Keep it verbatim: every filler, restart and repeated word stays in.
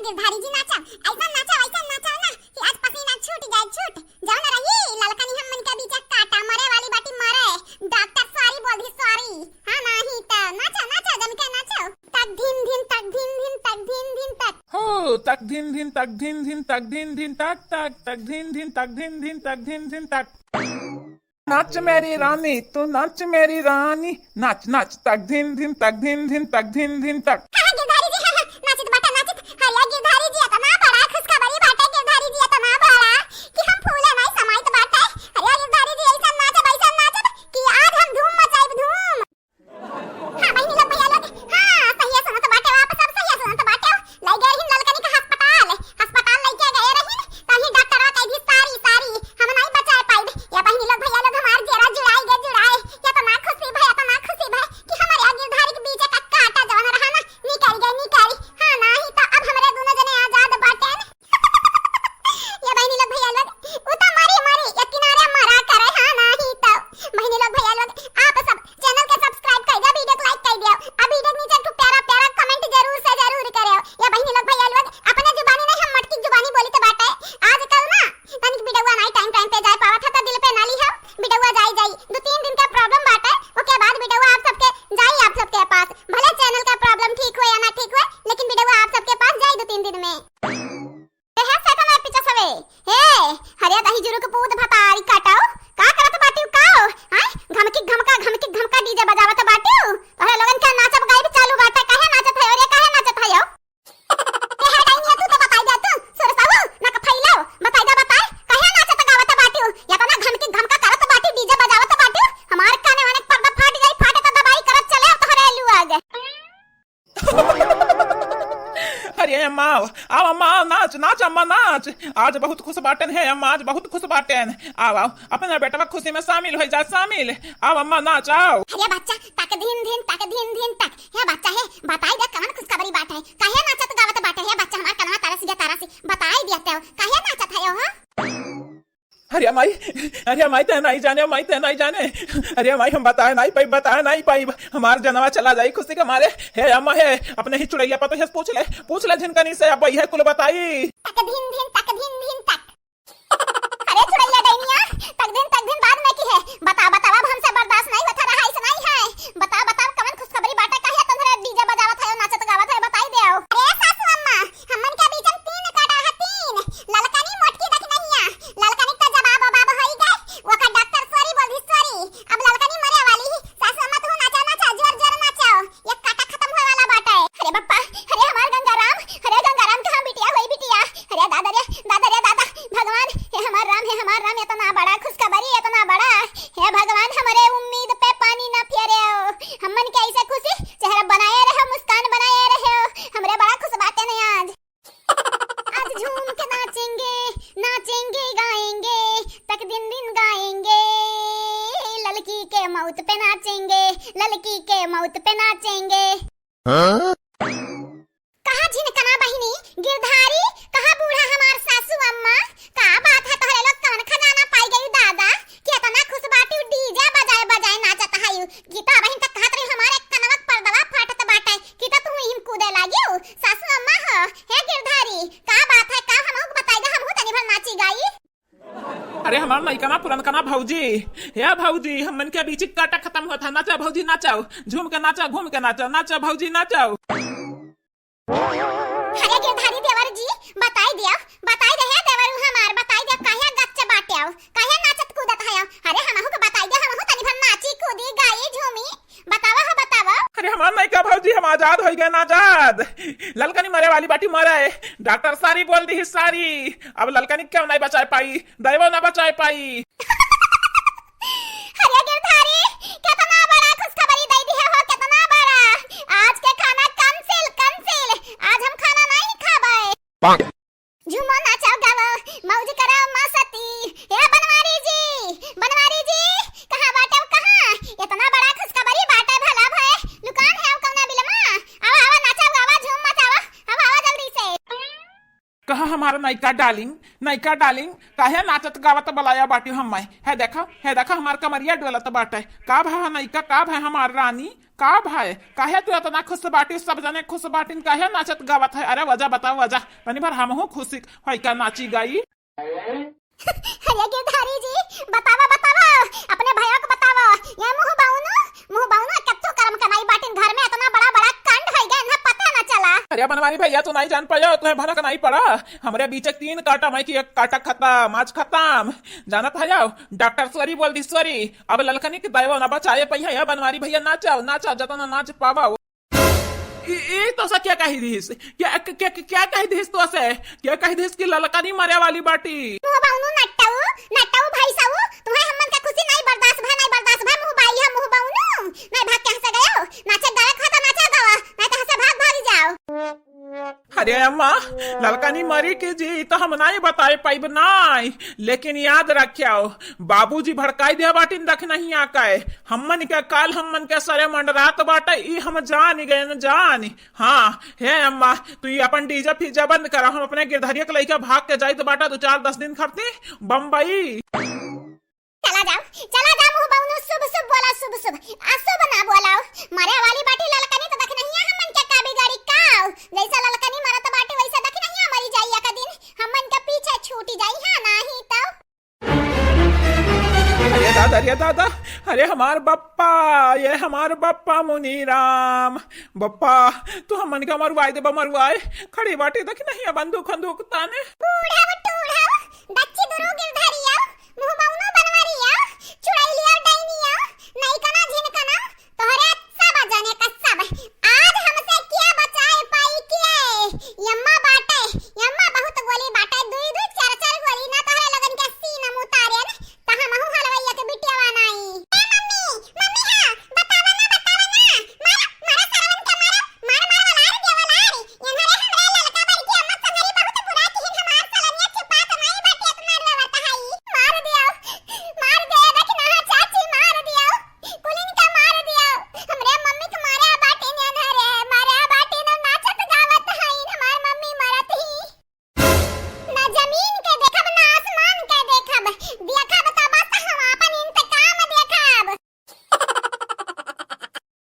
गिरधारी जी नाचब, ऐसा नाचब, ऐसा नाचब ना कि आज पसीना छूट जाए, छूट। जौन रही ललकनी हमन के बीच काटा, मरे वाली बाटी मरे। डॉक्टर सॉरी बोल दी, सॉरी। हाँ, नाही त नाचो, नाचो, जम के नाचो। तक धिन धिन, तक धिन धिन, तक धिन धिन, तक। हो, तक धिन धिन, तक धिन धिन, तक, तक, तक धिन धिन, तक धिन धिन, तक धिन धिन, तक। नाच मेरी रानी, तू नाच मेरी रानी, नाच, नाच, तक धिन धिन, तक धिन धिन, तक धिन धिन, तक। हाँ, हाँ, गिरधारी जी, हाँ, हाँ, नाचित बाटे, नाचित। अरे गिरधारी जी, इतना बड़ा खुशखबरी बाटे, गिरधारी जी, इतना बड़ा कि हम फूले नहीं समाइत बाटे। अरे गिरधारी जी, ऐसा नाचब, ऐसा नाचब कि आज हम धूम मचाइब, धूम। हाँ, बहिनी लोग, भैया लोग, हाँ, सहिया सुनत बाटे, आप सब सहिया सुनत बाटे। लई गए रहिन ललकनी का अस्पताल, अस्पताल लइके गए रहिन, तहीं डॉक्टरवा कह दी, "सारी, सारी, हम नहीं बचाए पाइब।" या बहिनी लोग, भैया लोग, हमार जेरा जुड़ाई गए, जुड़ाए। या तो ना खुशी भय, या तो ना खुशी भय कि हमारे आ गिरधारी के बीच का काटा जवन रहा ना, निकल गए, निकल। हाँ, नाही तो अब हमरे दोनों जने आजाद बाटेन। ये बहिनी लोग, भैया लोग, उ तो मरी, मरी, ये किनारे मरा करे, हाँ, नाही तो। बहिनी लोग, भैया लोग, आप सब channel के subscribe कर दिया, video को like कर दिया, अब video के नीचे एक ठो प्यारा, प्यारा comment जरूर से जरूर करे। ये बहिनी लोग, भैया लोग, अपने जुबानी नहीं, हम मटकी जुबानी बोली तो बाटे। आजकल ना, तनिक video नहीं time, time पे जाए पावत है, तो दिल पे ना ली हो, video जाई, जाई। दो तीन दिन का problem बाटे, ओके बाद video आप सबके जाई, आप सबके पास। भले channel का problem ठीक हो या ना ठीक हो, लेकिन video आप सबके पास जाई दो तीन दिन में। ए, हे सैतान पीछे सवे। हे, हरिया दही जुरु के पूत भतारी काटाओ। का करत बाटिउ काओ? आय, घमकी घमका, घमकी घमका DJ बजावत बाटिउ। तोहरे लोगन के नाचब गाइब चालू बाटे। काहे नाचत है रे? काहे नाचत है यो? ए, हे डाइनिया, तू तो बताई दे तू। सुरसाऊ, ना का फैलाओ। बताई दे, बताए। काहे नाचत गावत बाटिउ? या तो ना घमकी घमका करत बाटिउ, DJ बजावत बाटिउ। हमार काने वाने के पर्दा फाट जाई, फाटे तो दबाई करत चले तोहरे लुआ आगे। अरे अम्मा, आव अम्मा, आव, नाच, नाच अम्मा, नाच। आज बहुत खुश बाटेन है अम्मा, आज बहुत खुश बाटेन। आव, आव, अपना बेटवा खुशी में शामिल हो जा, शामिल। आव अम्मा, नाच, आव। अरे बच्चा, तक धिन धिन, तक धिन धिन, तक। हे बच्चा, हे, बताई दे कवन खुशखबरी बाटे। काहे नाचत गावत बाटे? हे बच्चा, हमार कनवा तरस गया, तरस। बताई दिया ते, काहे नाचत है हो? अरे माई, अरे माई, तै नाई जाने, माई, तै नाई जाने। अरे माई, हम बताए नाई पाइब, बताए नाई पाइब। हमार जनवा चला जाई खुशी के मारे। हे अम्मा, हे, अपने ही चुड़ैया पतोहिया से पूछ ले, पूछ ले झिनकनी से, अब वही कुल बताई। तक धिन धिन, तक धिन धिन, तक। अरे चुड़ैया डैनिया, तक धिन, तक धिन बाद में की है। बता, बतावा, अब हमसे बर्दाश्त नहीं होता रहा, ऐसा नहीं है। बता, बता, कवन खुशखबरी बाटे, काहे तोहरे DJ बजावत है, नाचत गावत है, बताई दे आओ। अरे सासू अम्मा, हमन के बीच में तीन काटा है, तीन। ललकनी, मोटकी, दखिनहिया। ललकनी त जवाब बाब होई गए, ओकर डॉक्टर सॉरी बोल दी, सॉरी। अब ललकनी मरे वाली ही। सासू अम्मा, तू नाचा, नाचा, जोर, जोर नाचो। ये काटा खत्म होए वाला बाटे। अरे बप्पा, अरे हमार गंगाराम, अरे गंगाराम के हम बिटिया होई बिटिया। अरे दादा रे, दादा रे, दादा, भगवान, हे हमार राम, हे हमार राम, इतना बड़ा खुशखबरी, इतना बड़ा। हे भगवान, हमरे उम्मीद पे पानी ना फेरे हो, हमन के ऐसे खुशी चेहरा बनाए रहे, मुस्कान बनाए रहे हो, हमरे बड़ा खुश बाटे ने आज। आज झूम के नाचेंगे, नाचेंगे, गाएंगे, तक दिन दिन गाएंगे। ललकी के मौत पे नाचेंगे, ललकी के मौत पे नाचेंगे। हाँ? कहा झिनकना बहिनी, गिरधारी, कहा बूढ़ा हमार सासू अम्मा, का बात है तोहरे लोग कवन खजाना पाई गई दादा, कि इतना खुश बाटी DJ बजाए बजाए नाचत है, कि तो अबहिन तक कहत रही हमारे कनवा के पर्दवा फाटत बाटे, कि तो तू इहिम कूदे लागियो, सासू अम्मा हो, हे गिरधारी, का बात है, का हमहू के बताई दे, हमहू तनी भर नाची गाई। अरे हमार नयकना पुरनकना भौजी, हे भौजी, हमन के बीच काटा खत्म होत है, नाचा भौजी नाचा, झूम के नाचा, घूम के नाचा, नाचा भौजी नाचा। अरे गिरधारी देवर जी, बताई दिया, बताई दे हे देवर हमार, बताई दे काहे गच्च बाटे आओ, काहे नाचत कूदत है आओ? अरे हमहू के बताई दे, हमहू तनी भर नाची कूदी गाई झूमी, बतावा हो बतावा। अरे हमार नयका भौजी, हम आजाद हो गए ना आजाद। ललकनी मरे वाली बाटी मरे, डॉक्टर सारी बोल दी सारी, अब ललकनी क्यों नहीं बचाए पाई, दैवो ना बचाए पाई। अरे गिरधारी, कितना बड़ा खुशखबरी दे दी है हो, कितना बड़ा। आज के खाना cancel, cancel। आज हम खाना नहीं खाबे। पाक। झूमो नाचो गावो, मौज करो मस्ती। ए बनवारी जी, बनवारी जी, कहाँ बाटे हो, कहाँ? इतना बड़ा खुशखबरी बाटे भला भय, लुकान है कौना बिलमा? आवा, आवा, नाचो गावा, झूम मचावा, आवा, आवा जल्दी से। कहा हमार नइका डार्लिंग, नइका डार्लिंग, काहे नाचत गावत बलाया बाटी हम्मै? है देखा, है देखा, हमार कमरिया डोलत बाटे। का भा नइका, का भा हमार रानी, का भा? काहे तू इतना खुश बाटी, सब जने खुश बाटिन, काहे नाचत गावत है? अरे वजह बताओ वजह, तनी भर हमहू खुशी होई का नाची गाई। अरे गिरधारी जी, बतावा, बतावा, अपने भैया को बतावा। ये मुँह बाउनो, मुँह बाउनो, कत्तो करम कनाई बाटिन घर में, इतना बड़ा बड़ा कांड होई गया, इन्हें पता न चला। अरे बनवारी भैया, तू नहीं जान पाया, तुम्हें भनक नहीं पड़ा। हमरे बीच एक तीन काटा, मैं की एक काटा खत्म, आज खत्म। जानत है जाओ, डॉक्टर सॉरी बोल दी, सॉरी। अब ललकनी के दायवा ना बचाए पइहा, या बनवारी भैया नाचाओ, नाचाओ, जतना नाच पावा। ई, ई तो सा क्या कही दिस? क्या, क्या, क्या, क्या कही दिस तो से? क्या कही दिस कि ललकनी मरे वाली बाटी? मुँह बाउनो नट्टाऊ, नट्टाऊ भैंसाऊ, तुम्हें हमन का खुशी नहीं बर्दाश्त भा, नहीं बर्दाश्त भा, मुँह बाई है, मुँह बाउनो, नहीं भाग के हंसे गयो, नाचे गावे खाता नाचा गावा, नहीं तो हंसे भाग भाग जाओ। अरे अम्मा, ललकनी मरी के जी, ई तो हम नहीं बताए पाइब नहीं, लेकिन याद रख्याओ, बाबूजी भड़काई दे बाटिन दखिनहिया के, हमन के काल, हमन के सरे मंडरात बाटे, ई हम जान गए न जान। हाँ, हे अम्मा, तू ई अपन डीजे फीजे बंद करा, हम अपने गिरधरिया के लइका भाग के जाइत बाटा दो चार दस दिन खरती बम्बई। चला जाओ, चला जाओ, मुँह बाउनो, शुभ शुभ बोला, शुभ शुभ, अशुभ ना बोलाओ। मरे वाली बाटी ललकनी तो दखिनहिया हमन के का बिगाड़ी काओ, जैसा ललकनी मरत बाटी वैसा दखिनहिया मरी जाई एक दिन, हमन के पीछे छूटी जाई, हाँ नाही तो। अरे दादा, अरे दादा, अरे हमार बप्पा, ये हमार बप्पा मुनीराम, बप्पा, तू हमन का मरवाए देबा, मरवाए। खड़ी बाटी दखिनहिया बंदूक खंदूक ताने। बूढ़ा वो टूढ़ा, दच्ची दुरू गिरधरिया, मुँह बाउनो बनवरिया, चुड़ैलिया डैनिया, नैकना झिनकना, तोहरे सब जने का सब। आज हमसे क्या बचाए पाई के?